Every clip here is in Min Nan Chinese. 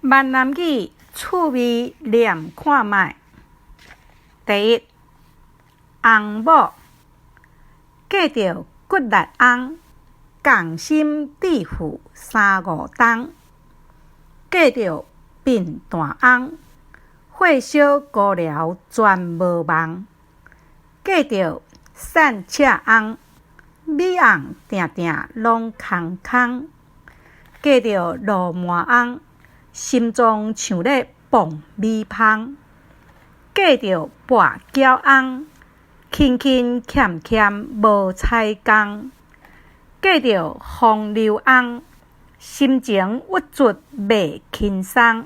閩南語趣味唸看覓。第一，翁某嫁著骨力翁，仝心致富三五冬；嫁著貧惰翁，火燒孤寮全無望；嫁著散赤翁，米甕定定攏空空；嫁著鱸鰻翁，心臟像咧磅米芳；嫁著跋筊翁，勤勤儉儉無彩工；嫁著風流翁，心情鬱卒袂輕鬆；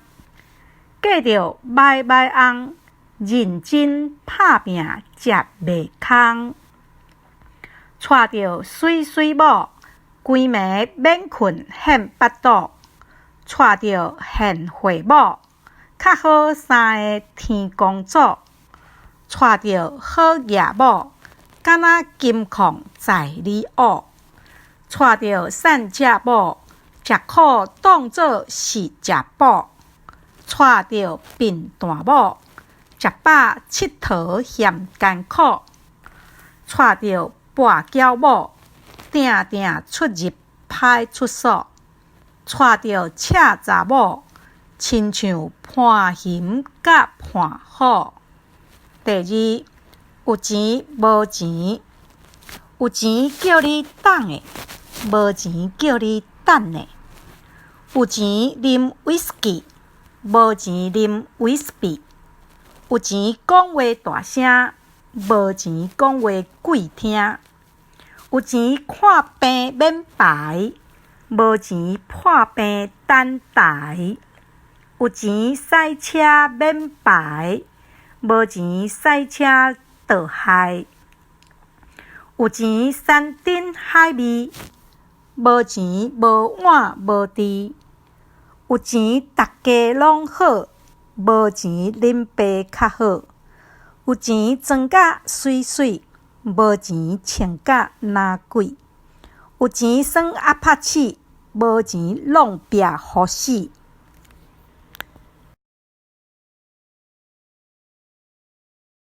嫁著䆀䆀翁，認真拍拚食袂空；娶著媠媠某，規暝免睏獻腹肚；娶著賢惠某，較好三个天公祖；娶著好額某，敢若金礦在你挖；娶著散赤某，食苦當做是食補；娶著貧惰某，食飽𨑨迌嫌艱苦；娶著跋筊某，定定出入派出所；娶著赤查某，親像潘熊佮胖虎。第二，有錢無錢，有錢叫你等的，無錢叫你等的。有錢啉威士忌，無錢啉威士忌。有錢講話大聲，無錢講話鬼聽。有錢看病免排，無錢破病等待。有錢駛車免牌，無錢駛車著害。有錢山珍海味，無錢無碗無箸。有錢逐家攏好，無錢恁爸較好。有錢裝甲媠媠，無錢穿甲若鬼。有錢耍鴨拍鼠，無錢挵壁予死。